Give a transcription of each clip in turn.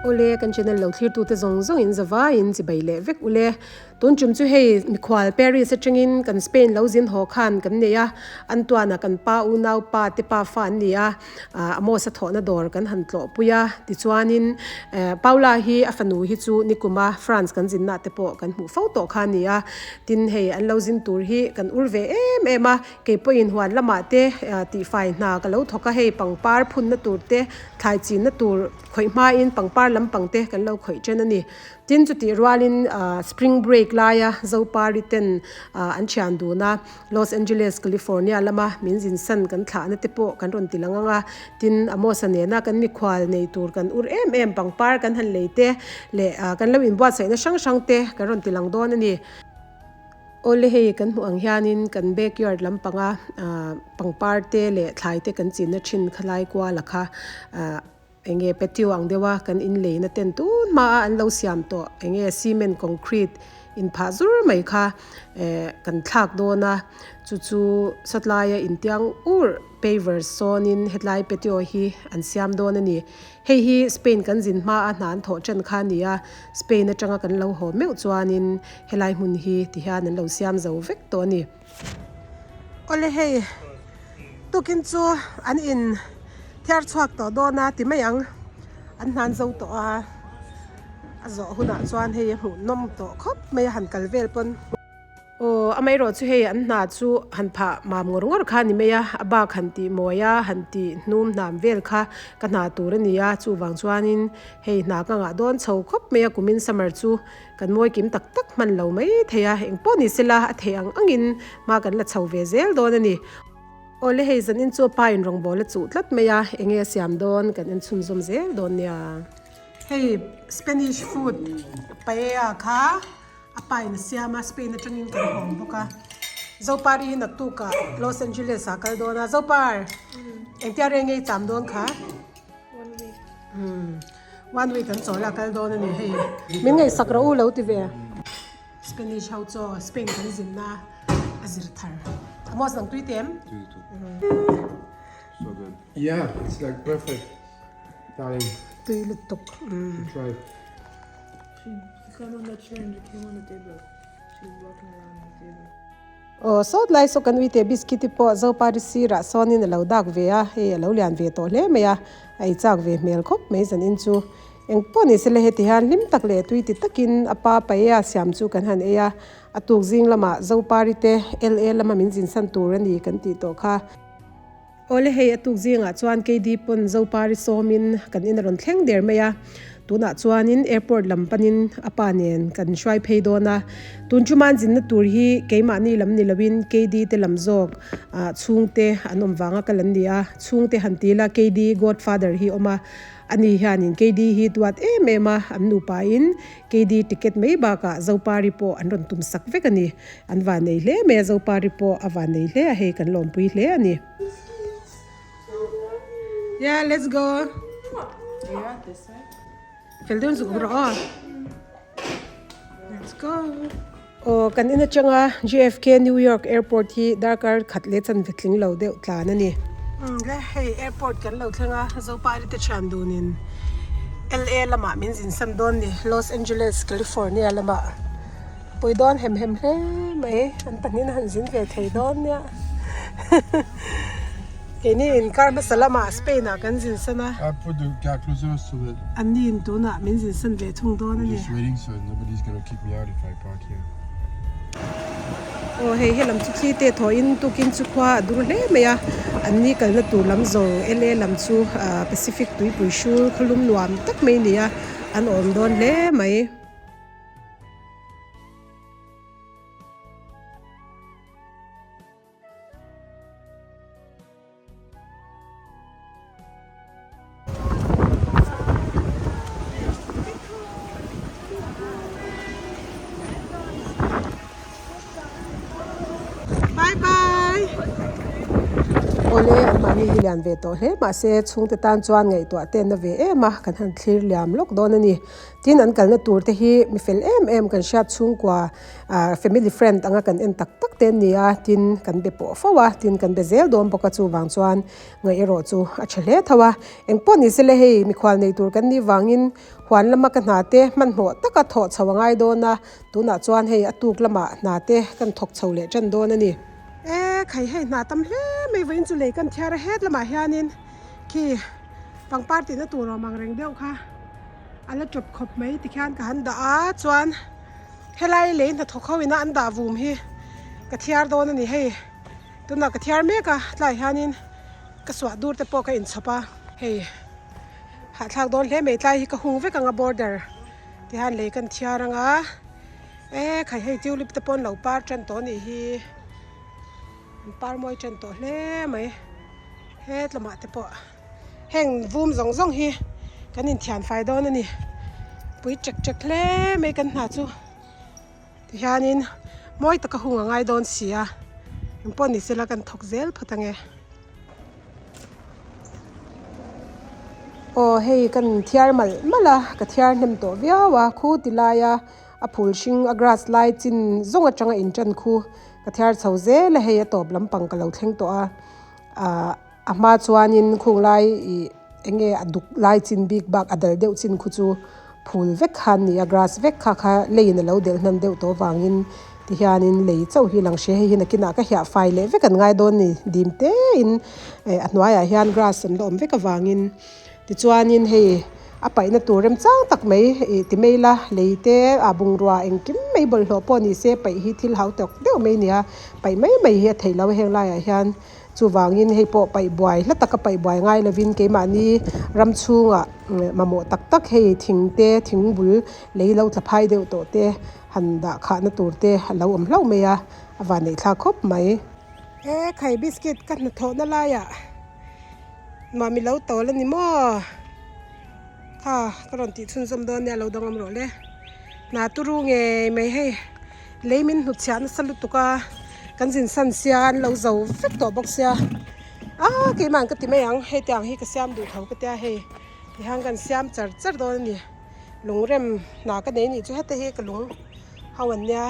Awle, kan channel lo thlirtute zawng zawngin zavaiin chibai leh vek ule. Tun tum chu hei mikhual Paris atangin kan Spain lo zin haw khan kan nei a, Antoine-a kan pa unau pa te pa fa an ni a, Amos-a thawhna dawr kan han tlawhpui a. Tichuanin Paula hi a fanu hi chu nikuma France kan zinna te pawh kan hmuh fo tawh kha a ni a. Tin, hei an lo zin tur hi kan ur ve em em a, kei pawhin huan lamah te tihfai hna ka lo thawk a, hei pangpar phunna tur te, thlai chinna tur khawih hmain pangpar lampang te kan lo khawih chen a ni. Tin chutih rualin spring break laia Zopari ten an thian dun a, Los Angeles, California lama min zinsan kan thlahna te pawh kan rawn ti lang ang a. Tin Amos-a nena kan mikhual nei tur kan ur em em pangpar kan han lei te leh kan lo inbuatsaihna hrang hrang te kan rawn ti lang dawn a ni. Awle hei kan hmuh ang hianin kan backyard lampanga pangpar te leh thlai te kan chinna thin khalai kuala kha Enge patio ang deuha kan in leina ten tun hmaa an lo siam tawh enge cement concrete in phah zur mai kha eh kan thlak dawn a, chu chu sawtlaia intiang ur pavers sawnin hetlai patio hi an siam dawn a ni. Hei hi Spain kan zin hmaa hna an thawh ṭan kha a ni a, Spain aṭanga kan lo haw meuh chuanin helai hmun hi tihian an lo siam zo vek tawh a ni. Awle hei tukin chu an in thiar chhuak tawh dawn a ti mai ang an hnan zo tawh a a zawh hunah chuan hei a hmuh nawm tawh khawp mai a han kal vel pawn aw amaherawh chu hei an hna chu han phah mam ngawr ngawr kha a ni mai a a bak han tih mawi a han tih hnum hnam vel kha ka hna tur a ni a chuvang chuanin hei hna ka ngah dawn chho khawp mai a kumin summer chu. Kan mawi kim tak tak hman lo mai thei a, eng pawh ni sela a theih ang angin hma kan la chho ve zel dawn a ni. Awle hei zanin chu pa in rawngbawl a chuh tlat mai a, enge a siam dawn kan en chhunzawm zel dawn nia. Hei Spanish food paella kha a pa in a siam a, Spain atangin kan hawng bawk a. Zopar hi naktukah Los Angeles ah kal dawn a, Zopar engtia reng nge i cham dawn kha? One week. Umm one week an chawl a kal dawn a ni hei. Min ngaihsak rawh u lo ti ve. Spanish ho chaw Spain kan zinna a zir thar. Amos nang tui te em? Tui tui. So good. Yeah, it's like perfect time. Tui lutuk. To try. She got on the chair and came on the table. She's walking around the table. Aw sawt lai saw kan uite biscuit te pawh Zopari sirah sawnin a lo dak ve a, hei a lo lian ve tawh hle mai a, a ei chak ve hmel khawp mai zanin chu. Eng pawh ni sela heti hian hlim tak leh tui ti takin a pa paella siam chu kan han ei a, a tuk zing lamah Zopari te LA lama min zinsan tur a ni kan tih tawh kha. Awle hei a tuk zingah chuan KD pawn Zopari sawmin kan in a rawn thleng der mai a, tunah chuanin airport lam panin a pa nen kan hruai phei dawn a, tun chuman zinna tur hi keimahni lam ni loin KD te lam zawk ah chhungte an awm vanga kal an ni a, chhungte han ti ila KD godfather hi awm a, ani hianin KD hi duat em em a, an nupain KD ticket mai bakah Zopari pawh an rawn tum sak vek a ni. An van nei hle mai a, Zopari pawh a van nei hle a, hei kan lawmpui hle a ni. Yeah, let's go. Fel deuh zuk rawh aw. Let's go. Aw, kan in atanga JFK New York Airport hi darkar khat leh chanve tling lo deuh tlan a ni. Le, hei airport kan lo thleng a, Zopari te thian dunin LA lamah min zin san dawn ni, Los Angeles, California lamah. Pui dawn hem hem hle mai, an pahnihin a han zin ve thei dawn nia. Keini in kar hmasa lamah Spain ah kan zin san a. I put the car closer so that Anni in tunah min zin san ve thung dawn a ni. Just waiting so nobody's gonna kick me out if I park here. Aw hei helam chu thli te thawhin tukin chu khua a dur hle mai a, anni kalna tur lam zawng LA lam chu Pacific tuipui hrul khawlum nuam tak mai a ni a, an awm dawn hle mai. Bye bye. Awle, anmahni hi lian ve tawh hle mahse chhungte tan chuan ngaihtuah te na ve em a, kan han thlir liam lawk dawn a ni. Tin, an kalna tur te hi mi fel em em kan hriat chhungkua ah family friend anga kan en tak tak te an ni a, tin kan be pawh fo a, tin kan be zel dawn bawk a chuvang chuan ngaih erawh chu a tha hle tho a. Engpawh ni sele hei mikhual nei tur kan nih vangin huan lama ka hna te hmanhmawh taka thawh chho a ngai dawn a, tunah chuan hei a tuk lamah hna te kan thawk chho leh tan dawn a ni. E khai hei hna tam hle mai vawiin chu lei kan thiar a het lamah hianin khi pangpar tihna tur awm ang reng deuh kha a la tawp khawp mai tikhian ka han dah a chuan helai lei hnathawk ho ina an dah vum hi ka thiar dawn a ni hei tunah ka thiar mek a tlai hianin ka suah dur te pawh ka inchhawp a hei hahthlak dawn hle mai tlai hi ka hung vek ang a border tihian lei kan thiar ang a. E khai hei tulip te pawh an lo par tan tawh anih hi an par mawi tan tawh hle mai hetlamah te pawh heng vum zawng zawng hi kan inthian fai dawn a ni pui ṭek ṭek hle mai kan hna chu tihianin mawi taka hung a ngai dawn si a engpawh ni sela kan thawk zel phawt ange. Aw hei kan thiar malh malh a ka thiar hnem tawh viau a khu ti laia a phul hring a grass lai chin zawng atanga in tan khu ka thiar chho zel a hei a tawp lampang ka lo thleng tawh a ahh a hma chuanin khung lai ih eng nge a duk lai chin bik bak a dal deuh chin khu chu phul vek kha an ni a grass vek kha kha leiin a lo delh hnan deuh tawh avangin tihianin lei chauh hi lang hria hei hi nakinah ka hiah fai leh vek an ngai dawn a ni dim tein eh a hnuaiah hian grass an la awm vek avangin tichuanin hei a paihna tur remchang tak mai ih ti mai ila lei te ah bungrua engkim mai bawlhhlawh pawh ni se paih hi thil hau tawk deuh mai a ni a paih mai mai hi a theih loh a heng laiah hian. Chuvangin hei pawh paih buai hla taka paih buai ngai lovin keimahni ram chhungah mamawh tak tak hei thing te thing bul lei lo tla phai deuh tawh te han dah khahna tur te a lo awm hlauh mai a, a vanneih thlak khawp mai. E khai biscuit ka hnathawhna laiah nuam i lo tawl a ni maw? Kha ka rawn tih chhunzawm dawn nia lo dangam rawh le. Hna turu ngei mai hei lei min hnutchhiah nasa lutuk a kan zin san sia an lo zo vek tawh bawk sia ah keimah ka ti mai ang hei tiang hi ka siam duh tho ka tia hei tihian kan siam char char dawn a ni lungrem hna ka nei nih chu heta hi ka lung ho an nia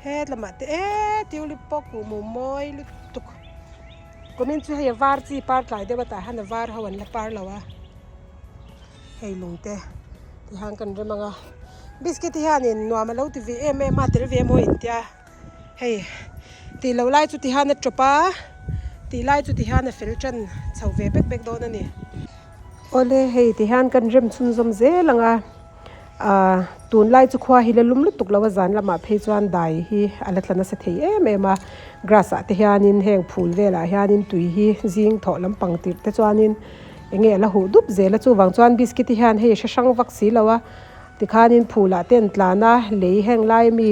hetlamah te e tulip pawh kuhmum mawi lutuk. Kumin chu hei a var chi par tlai deuh a tah hian a var ho an la par lo a hei lung te tihian kan rem ang a biscuit te hianin nuam a lo ti ve em em a tel ve maw intia hei tih loh lai chu tihian a tawp a tih lai chu tihian a fel tan chho ve bek bek dawn a ni. Awle hei tihian kan rem chhunzawm zel ang a. Ahh tunlai chu khua hi la lum lutuk lo a zan lamah phei chuan dai hi a la tla nasa thei em em a grass ah te hianin heng phul velah hianin tui hi zing thawh lampang tirh te chuanin eng nge a la huh dup zel a chuvang chuan biscuit te hian hei a hre hrang vak si lo a tikhanin phul ah te an tlan a lei heng lai ami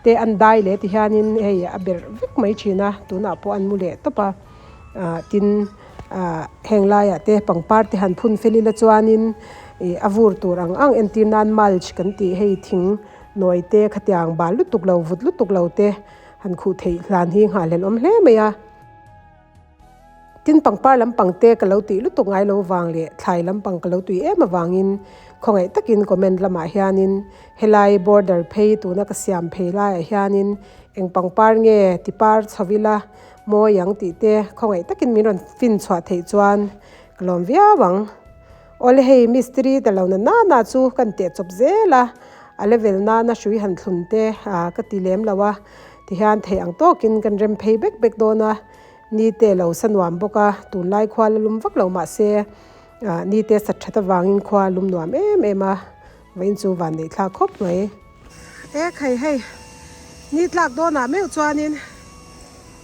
te an dai leh ti hianin hei a berh vek mai thin a tunah pawh an mu leh tawp a ah tin ah heng laiah te pangpar te han phun fel ila chuanin ih a vur tur ang ang entir nan mulch kan tih hei thing nawi te khatiang bal lutuk lo vut lutuk lo te han khuh theih hlan hi nghahhlelh awm hle mai a. Tin pangpar lampang te ka lo tih lutuk ngai lo vang leh thlai lampang ka lo tui em avangin khawngaih takin comment lamah hianin helai border phei tuna ka siam phei laiah hianin eng pangpar nge ti par chho ila mawi ang tih te khawngaih takin min rawn fin chhuah theih chuan ka lawm viau ang. Awle hei mistiri ta lo na nana chu kan teh chawp zel a, a level nana hrui han thlun te ah ka ti lem lo a, tihian theih ang tawkin kan rem phei bek bek dawn a, ni te lo sa nuam bawk a, tunlai khua la lum vak lo mahse ah ni te sat that avangin khua a lum nuam em em a, vawiin chu van neih thlak khawp mai. E khai hei ni tlak dawnah meuh chuanin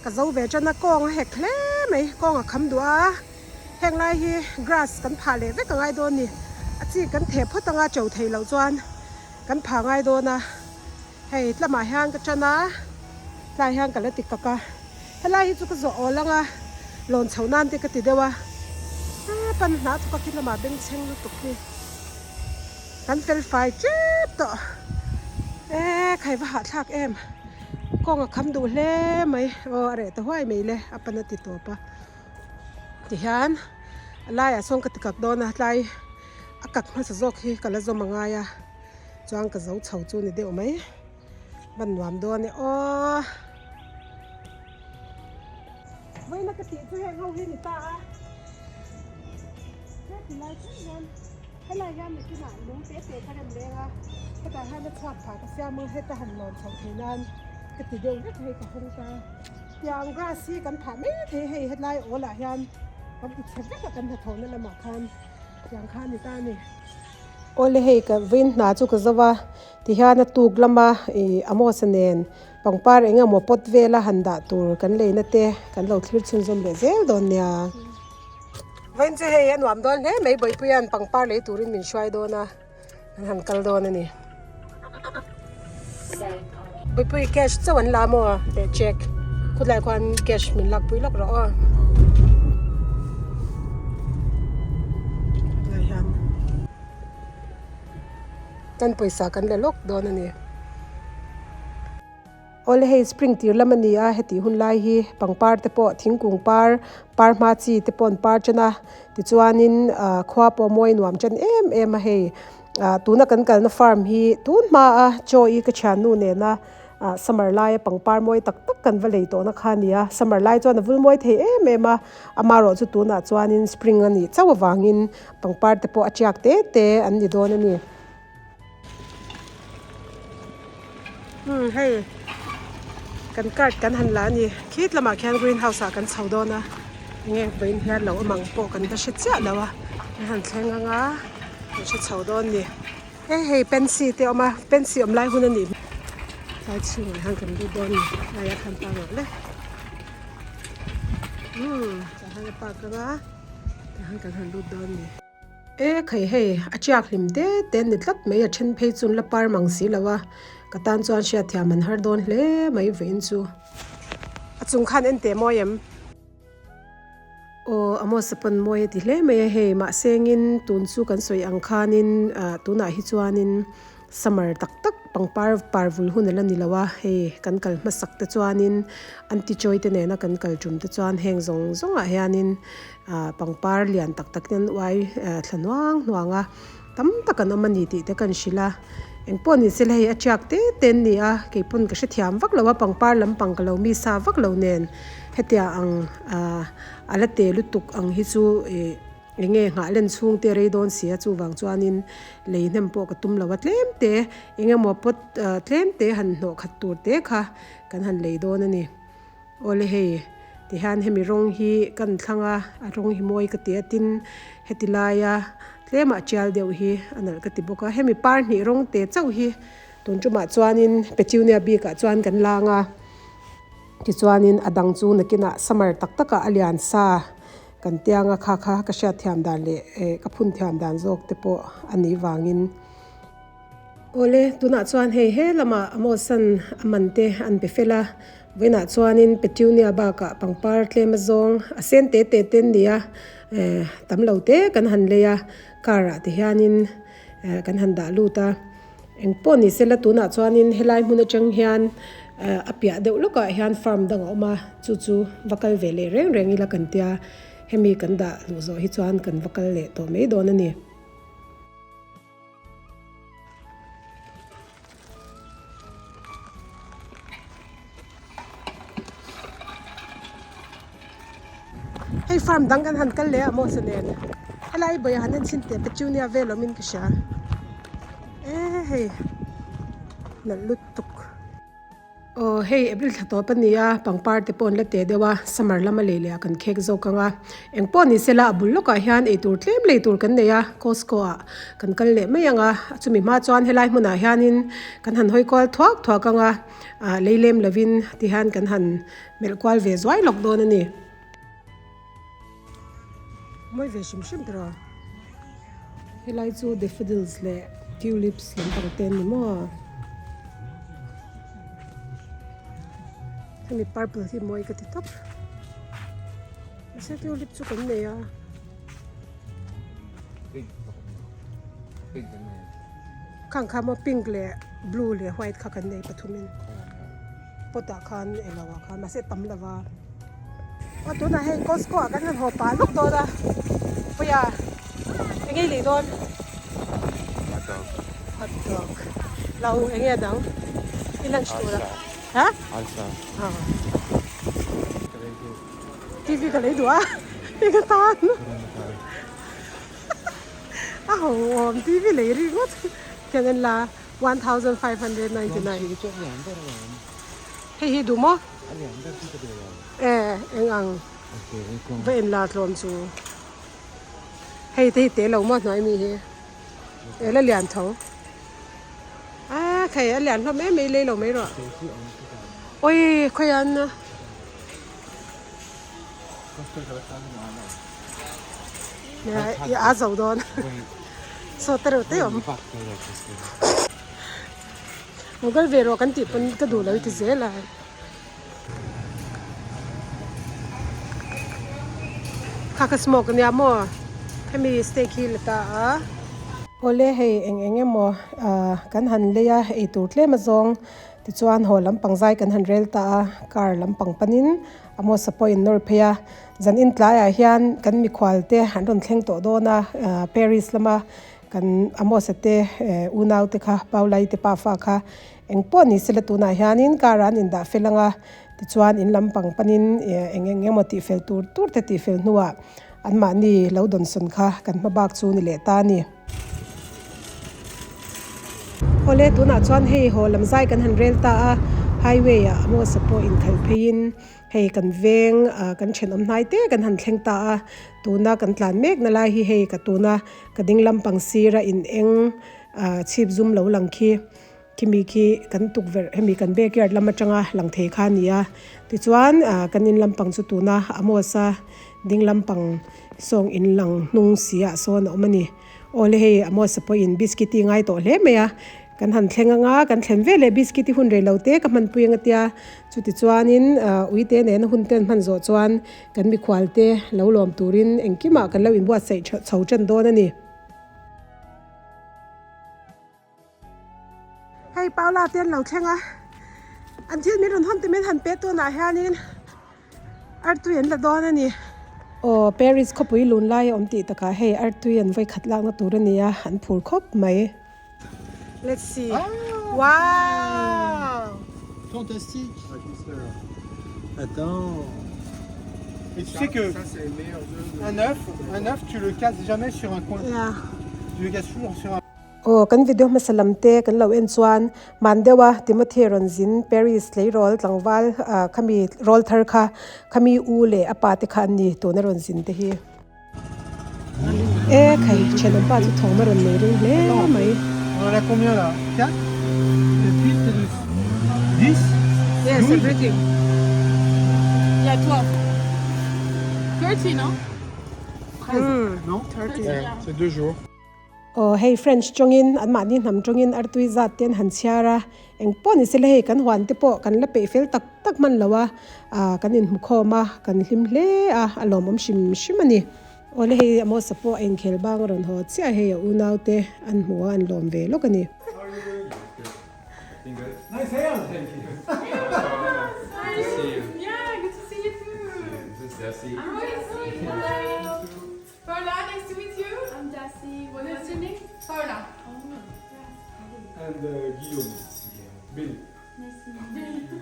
ka zo ve tan a kawng a hek hle mai kawng a kham duh a heng lai hi grass kan phah leh vek a ngai dawn a ni a chi kan theh phawt anga to theih loh chuan kan phah ngai dawn a hei tlamah hian ka tan a tlai hian ka la ti kak a helai hi chu ka zawh awl ang a lawn chhoh nan te ka ti deuh a pan hnah thawk a khi lamah bengchheng lutuk hi. Kan fel fai tep tawh e khai va hahthlak em kawng a kham duh hle mai aw a reh ta huai mai le a pan a ti tawp a. Tihian a laiah sawn ka ti kak dawn a tlai a kak hmasa zawk hi ka la zawm angai a chuan ka zo chho chu ni deuh mai ban nuam dawn e aw. Vawiina ka tih chu heng ho hi ni ta a he ti lai thleng hian helai hian nakinah lung te te ka rem leng a hetah hian a chhuak phah ka siam a heta han lawn chhoh theih nan ka ti deuh vek hei ka hawng ta tiang grass hi kan phah mai thei hei hetlai awl ah hian kan ti chhe vek a kan hnathawhna lamah khan tiang kha a ni ta a ni. Awle hei ka vawiin hna chu ka zo a tihian a tuk lama ih Amos-a nen Pangpar eng emaw pot vela han dah tur kan leina te kan lo thlir chhunzawm leh zel dawn nia. Vawiin chu hei a nuam dawn hle mai Bawipuia'n pangpar lei turin min hruai dawn a, kan han kal dawn a ni. Bawipuii cash chauh an la maw leh check khutlai khuan cash min lakpui lawk rawh aw. Khutlai hian kan pawisa kan la lawk dawn a ni. Awle hei spring tir lam a ni a heti hun lai hi pangpar te pawh thingkung par par hma chi te pawh an par tan a tichuanin ah khua pawh mawi nuam tan em em a hei ah tuna kan kalna farm hi tun hma a chaw i ka thiannu nena ah summer laia pangpar mawi tak tak kan va lei tawhna kha a ni a summer lai chuan a vul mawi thei em em a amaherawh chu tunah chuanin spring a nih chauh avangin pangpar te pawh a tiak te te an ni dawn a ni. Umm hei kan card kan han la a ni khit lamah khian green house ah kan chho dawn a enge vawiin hian lo awm ang pawh kan va hre chiah lo a kan han thleng ang a kan hre chho dawn a ni he hei pansy te a awm a pansy awm lai hun a nih tlai chhungah hian kan lut dawn a ni tlaiah khan park ang le umm tah hian a park ang a tah hian kan han lut dawn a ni. E khai hei, a chiak hlim te te an ni tlat mai, a then phei chu an la par mang si lo a, ka tan chuan hriatthiam an har dawn hle mai vawiin chu. A chung khan en teh mawi em? Aw, Amos a pawn mawi a ti hle mai a hei, mahse engin tun chu kan sawi ang khanin tunah hi chuanin summer tak tak pangpar par vul hun a la ni lo a, hei kan kal hmasak te chuanin anti-chawi te nena kan kal tum te chuan heng zawng zawngah hianin Ah pangpar lian tak tak hian uai thla hnuang hnuang a tam tak an awm a ni tih te kan hrilh a engpawh ni se la hei a tiak te te an ni a keipawn ka hrethiam vak lo a pangpar lampang ka lo mi sa vak lo nen hetia ang ah a la te lutuk ang hi chu ih eng nge nghah len chhung te rei dawn si a chuvang chuanin lei hnem pawh ka tum lo a tlem te eng emaw pot tlem te han hnawh khat tur te kha kan han lei dawn a ni. Awle hei, tihian hemi rawng hi kan thlang a, a rawng hi mawi ka ti a tin heti laia tlemah tial deuh hi a nalh ka ti bawk a, hemi par hnih rawng te chauh hi tun tumah chuanin petunia bikah chuan kan lang a, tichuanin a dang chu nakinah summer tak takah a lian sa kan tiang a kha kha ka hriatthiam dan leh eh ka phun thiam dan zawk te pawh a nih vangin. Awle, tunah chuan hei he lamah Amosan a man te an pe fel a, vawiinah chuanin Petunia bakah pangpar tlem a zawng a sen te te te an ni a, eh tam lo te kan han lei a, car ah ti hianin eh kan han dah lut a, engpawh ni sela tunah chuanin helai hmun atang hian eh a piah deuh lawkah hian farm dang a awm a, chu chu va kal ve leh reng reng ila kan tia, hemi kan dah luh zawh hi chuan kan va kal leh tawh mai dawn a ni. Hei farm dang kan han kal leh a maw sa nen helai bawih ah han en chhin teh petunia vel awm in ka hria e hei nalh lutuk. Aw hei April thla tawp a ni a, pangpar te pawh an la teh deuh a, summer lama lei leh ah kan khek zawk ang a, eng pawh ni sela a bul lawkah hian eitur tlem lei tur kan nei a, Costco ah kan kal leh mai ang a, chumi hma chuan helai hmunah hianin kan han hawi kual thuak thuak ang a, ah lei lem lovin tihian kan han melh kual ve zuai lawk dawn a ni. Mawi ve hrim hrim tawh a, helai chu daffodils leh tulips lampang te an ni maw hemi purple hi mawi ka ti tawp mahse tulip chu kan nei a. Khang kha maw pink leh blue leh white kha kan nei pathumin pot ah khan eng lo ah khan mahse tam lo va. Aw tunah hei Costco ah kan han haw pah lawk dawn a puia eng nge i lei dawn? Hot dog. Hot dog lo eng nge dang i lunch tur a ha? Alsa. Aw. TV ka lei duh a i ka tan. A ho awm TV lei ri ngawt hian an la 1599. Hei hi duh maw? E eng ang va en la tlawm chu hei te hi te lo maw hnuai mi hi e la lian tho a khai a lian hlawm em mai lei lo mai rawh awi khawi an a zo dawn saw te reuh te awm lo kal ve rawh kan tih pawn ka duh lo i ti zel a. Kha ka smoke ania maw hemi steak hi la ta a. Awle hei eng eng emaw ah kan han lei a eitur tlem azawng tichuan haw lampang zai kan han rel ta a car lampang panin a hmasa pawh in nawr phei a zan in tlaiah hian kan mikhual te an rawn thleng tawh dawn a ah Paris lama kan Amos-a te eh unau te kha Paula-i te pafa kha Eng pawh ni sela tunah hianin car an indah fel anga tichuan in lampang panin eng eng emaw tihfel tur tur te tihfel hnuah anmahni lo dawnsawn kha kan hma bak chu ni leh ta a ni. Awle tunah chuan hei haw lam zai kan han rel ta a, highway ah Amosa pawh inkhalh pheiin hei kan veng kan thenawm hnai te kan han thleng ta a, tuna kan tlan mek na lai hi hei ka tuna ka ding lampang sira in eng chhip zum lo lang khi. Khimi khi kan tukverh hemi kan backyard lam atanga lang thei kha a ni a tichuan ah kan in lampang chu tuna Amos a ding lampang sawng in lang hnung si ah sawn a awm a ni awle hei Amos a pawhin biscuit i ngai tawh hle mai a kan han thleng anga kan thlen veleh biscuit i hun rei lo te ka hmanpui anga tia chuti chuanin ah uite nena hun te an hman zawh chuan kan mikhual te lo lawm turin engkimah kan lo inbuatsaih chho tan dawn a ni. Hei Paula te an lo thleng a, an thil min rawn hawn te min han pe tunah hianin artui an la dawn a ni. Aw Paris khawpui lun lai a awm tih takah hei artui an vawi khat lakna tur a ni a, an phur khawp mai. Let's see. Wow! Fantastique! Attends. Et tu sais que un œuf, un œuf, tu le casses jamais sur un coin. Yeah. Tu le casses toujours sur un. Aw, kan video hmasa lam te kan lo en chuan man deuh a Timothy rawn zin Paris tleirawl tlangval ah khami rawl thar kha khami u leh a pa te kha an ni tuna rawn zin te hi. E khai thenawm pa chu thawm a rawn nei ring hle mai. On en a combien là? 4? 7, 8, 10? Yes, everything. Yeah, 12. 13, no? 13, non? 13. C'est deux jours. Aw hei French tawngin anmahni hnam tawngin artui zat te an han chhiar a, eng pawh ni sela hei kan huan te pawh kan la peih fel tak tak hman lo a, ah kan inhmu khawm a, kan hlim hle a, a lawmawm hrim hrim a ni. Aw le hei Amosa pawh a inkhel bang a rawn haw chiah hei a unau te an hmu a an lawm ve lawk a ni. Nice hair! Thank you. Good to see you. Yeah, good to see you too. This is Desi. Hello. Paula, nice to meet you. I'm Dasi. What's your name? Paula. And Guillaume. Bill. Nice to meet you.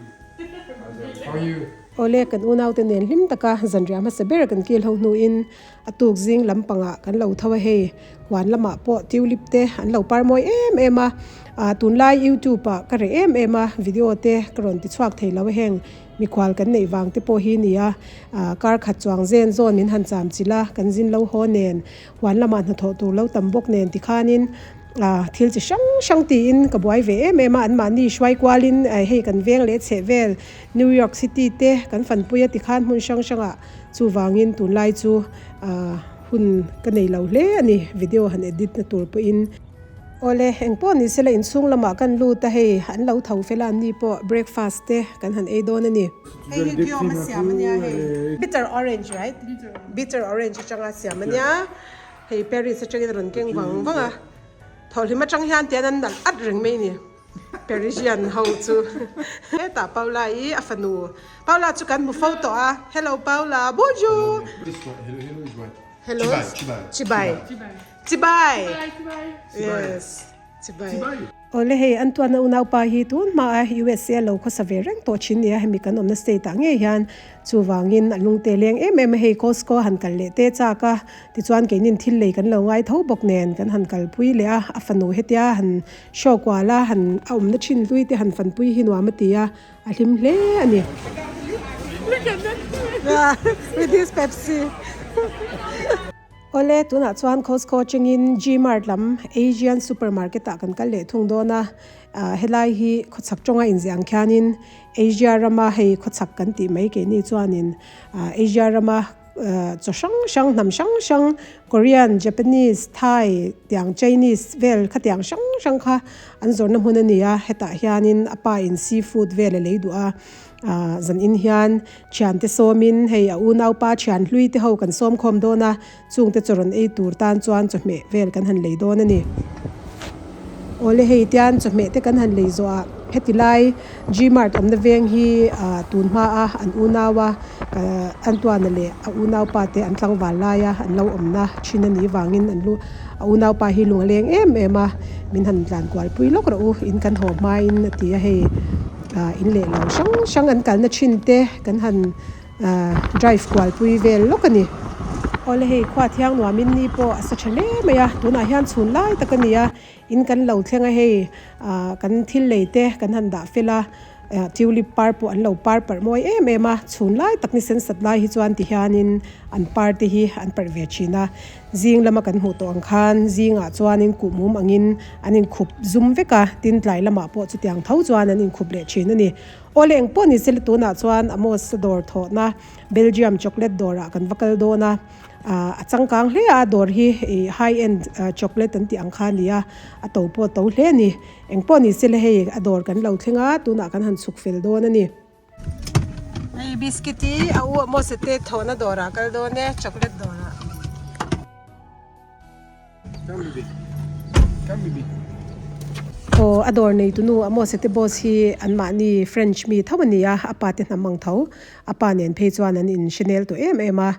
How are you? Awle, kan unaute nen hlim taka zanriah hmasa ber kan kil ho hnuin a tuk zing lampangah kan lo tho a hei. Huan lamah pawh tulip te an lo par mawi em em a, ah tunlai youtube ah ka reh em em a video te ka rawn ti chhuak thei lo a heng Mikhual kan neih vang te pawh hi nia, kar khat chuang zen zawn min han cham chilh a, kan zin lo haw nen, huan lamah hnathawh tur lo tam bawk nen tikhanin thil chi hrang hrang tiin ka buai ve em em a, anmahni hruai kualin hei kan veng leh chheh vel New York City te kan fanpui a tikhan hmun hrang hrangah chuvangin tunlai chu hun ka nei lo hle a ni, video han edit na tur pawhin. Awle, eng pawh ni sela inchhung lamah kan lut a hei, an lo tho fel a anni pawh breakfast te kan han ei dawn a ni. Hei hi Guillaume a siam a nia hei, bitter orange right? Bitter orange atanga siam a nia, hei Paris atangin a rawn keng vang vang a, thawhhlim atang hian tian an nalh at reng mai a ni. Parisian ho chu hetah Paula i a fanu Paula chu kan hmu fo tawh a hello Paula bonjour hello chibai chibai yes chibai. Awle hei an tuahna unaupa hi tun hmaa USA lo khawsa ve reng tawh thin nia hemi kan awmna state ah ngei hian chuvangin a lungte leng em em a hei Costco han kal leh te chak a tichuan keinin thil lei kan lo ngai tho bawk nen kan han kalpui leh a a fanu hetia han show kual a han a awmna thin hlui te han fanpui hi nuam a ti a a hlim hle a ni. With his Pepsi. Awle, tunah chuan Costco atangin G-Mart lam Asian supermarket ah kan kal leh thung dawn a, helai hi khawchhak tawnga inziah ang khianin Asia rama hei khawchhak kan tih mai keini chuanin Asia rama chaw hrang hrang hnam hrang hrang Korean, Japanese, Thai tiang Chinese vel khatiang hrang hrang kha an zawrhna hmun a ni a, hetah hianin a pa in seafood vel a lei duh a. Ahh zan in hian thiante sawmin hei a unaupa thian hlui te ho kan sawm khawm dawn a, chungte chaw rawn ei tur tan chuan chawhmeh vel kan han lei dawn a ni. Awle hei tian chawhmeh te kan han lei zawh ah heti lai G-Mart awmna veng hi ahh tun hma a an unau a Antoine-a leh a unaupa te an tlangval lai a an lo awmna thin a nih vangin an lu a unaupa hi lung a leng em em a, min han tlan kual pui lawk rawh u in kan haw hmain a ti a hei. Ah in leh lo hrang hrang an kalna thin te kan han ah drive kual pui vel lawk a ni. Awle hei khua thiang nuamin ni pawh a sa tha hle mai a, tunah hian chhun lai tak a ni a, in kan lo thleng a hei ah kan thil lei te kan han dah fel a, ah tulip par pawh an lo par parh mawi em em a, chhun lai tak ni sen sat lai hi chuan ti hianin an par te hi an parh ve thin a. Zing lama kan hmuh tawh ang khan zingah chuanin kuh mum angin an inkhup zum vek a, tin tlai lamah pawh chutiang tho chuan an inkhup leh thin a ni. Aw le engpawh ni sela tunah chuan Amos a dawr thawhna Belgium chocolate dawrah kan va kal dawn a, a changkang hle a, dawr hi ih high end chocolate an tih ang kha a ni a, a to pawh a to hle a ni. Engpawh ni sela hei a dawr kan lo thleng a, tunah kan han chhuk fel dawn a ni. Hei biscuit hi a u Amos te thawhna dawrah kal dawn e chocolate dawrah. Aw a dawr nei tunu Amos te boss hi an mahni French mi tho a ni a a pa te hnam ang tho a pa nen phei chuan an in hre nel tawh em em a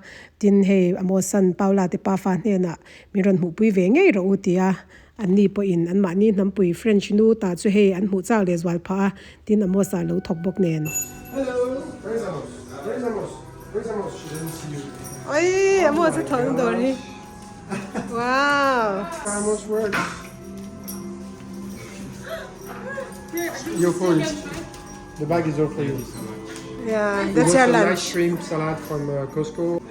tin hei Amos an Paula te pafa hnenah min rawn hmuhpui ve ngei rawh u tia Anni pawhin anmahni hnampui French nu ta chu hei an hmuh chak leh zual phah a, tin Amos-a lo thawk bawk nen. Hello! Where is Amos? Where is Amos? Where is Amos? She doesn't see you. Oi! Amos a thawk na dawr hi. Wow! Amos works. Your phone. The bag is all for you. Yeah, that's your lunch. Nice shrimp salad from uh, Costco.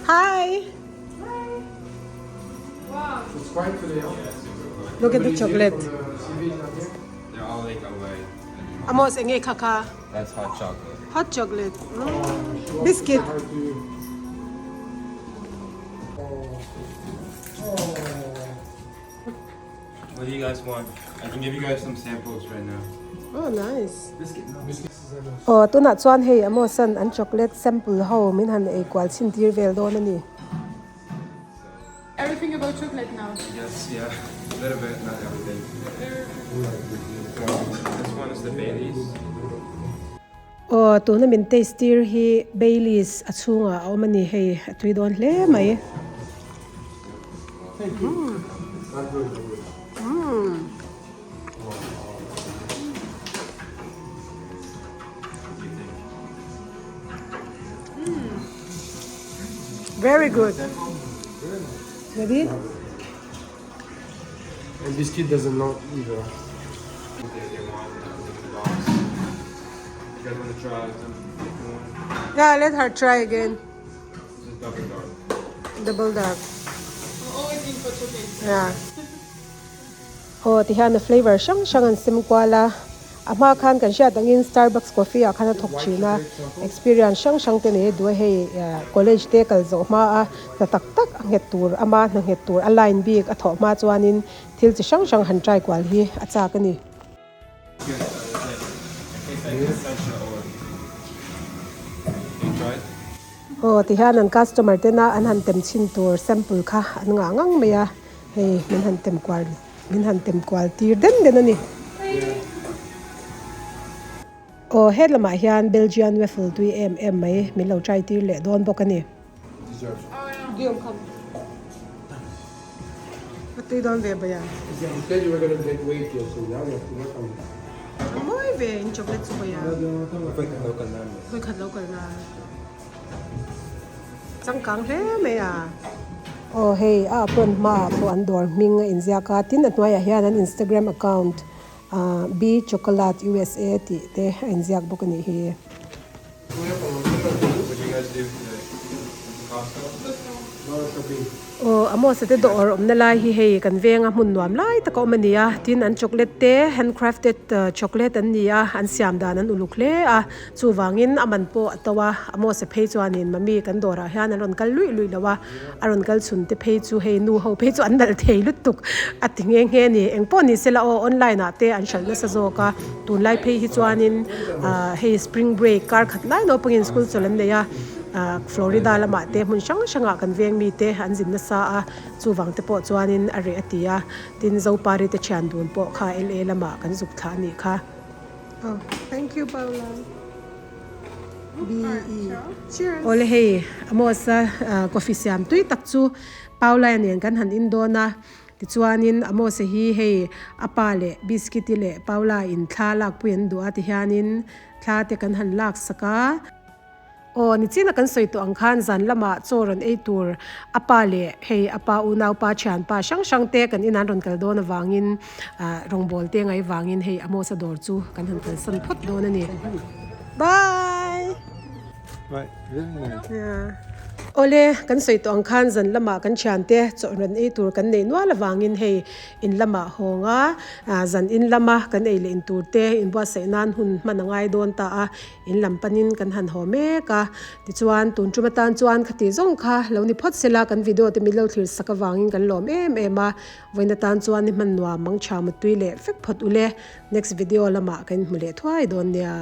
Hi! It's quiet today, huh? Look at the chocolate. They're all like away. Amos, enge kha kha? That's hot chocolate. Hot chocolate. Mm. Biscuit. What do you guys want? I can give you guys some samples right now. Oh, nice. Biscuit. No. Aw, tunah chuan hei Amos-a'n an chocolate sample ho min han ei kual chhin tir vel dawn a ni. Everything about chocolate now. Yes, yeah. A little bit, not everything. So, this one is the Baileys. Aw, tuna min taste tir hi Baileys a chhungah a awm a ni hei, a tui dawn hle mai. Thank you. That's good. Umm. Very good. Ready? And biscuit doesn't know either. They, they want in the box. You guys want to try some different one? Yeah, let her try again. This is double dark. Double dark. I'm always in for chocolate. Yeah. Aw tihian a flavour hrang hrang an sem kual a, a hma khan kan hriat angin Starbucks coffee ah khan a thawk thin a, experience hrang hrang te nei a duh a hei college te kal zawh hma a hna tak tak a nghet tur ama hna nghet tur a line bik a thawh hma chuanin thil chi hrang hrang han try kual hi a chak a ni. Aw tihian an customer tena an han tem chhin tur sample kha an ngah ngang mai a, hei min han tem kual. min han tem kual tir den den a ni. Aw he lamah hian Belgian waffle tui em em mai min lo try tir leh dawn bawk a ni. A tui dawn ve bai a. A mawi ve in chocolate chu bai a. Vawikhat lo kal nan. Changkang hle mai a. Aw hei a apron hmaah pawh an dawr hming a inziak a tin a hnuaiah hian an Instagram account ah Be Chocolate USA tih te a inziak bawk a nih hi. Aw Amos-a te dawr awmna lai hi hei kan venga hmun nuam lai tak a awm a ni a tin an chocolate te handcrafted chocolate an ni a an siam dan an uluk hle a chuvangin a man pawh a to a Amos-a phei chuanin mami kan dawrah hian an rawn kal luih luih lo a a rawn kal chhun te phei chu hei nu ho phei chu an nalh thei lutuk a ti nghe nghe a ni engpawh ni sela aw online ah te an hralh nasa zawk a tunlai phei hi chuanin ah hei spring break kar khat lai naupangin school chawlh an nei a ah Florida lamah te hmun hrang hrangah kan veng mite an zin nasa a chuvang te pawh chuanin a reh a ti a tin Zopari te thian dun pawh kha L_A lamah kan zuk thlah a nih kha. Oh thank you Paula. Awle hei Amos-a coffee siam tui tak chu Paula nen kan han in dawn a, tichuanin Amos-a hi hei a pa leh Biscuit-i leh Paula in thla lakpui an duh a tihianin thla te kan han lak sak a. Aw nichina kan sawi tawh ang khan zan lamah chaw rawn ei tur a pa leh hei a pa unaupa thianpa hrang hrang te kan inah an rawn kal dawn avangin Rawngbawl te ngai vangin hei Amos-a dawr chu kan han kalsan phawt dawn a ni. Bye! Awle, kan sawi tawh ang khan zan lamah kan thiante chawlh rawn ei tur kan neih nual avangin hei in lamah hawng a, zan in lama kan ei leh in tur te inbuatsaih nan hun hman a ngai dawn ta a, in lam panin kan han haw mek a. Tichuan, tun tum atan chuan khati zawng kha lo ni phawt sela kan video te min lo thlir sak avangin kan lawm em em a. Vawiin atan chuan i hman nuam mang tha mutui leh vek phawt ule. Next video lamah kan inhmu leh thuai dawn nia.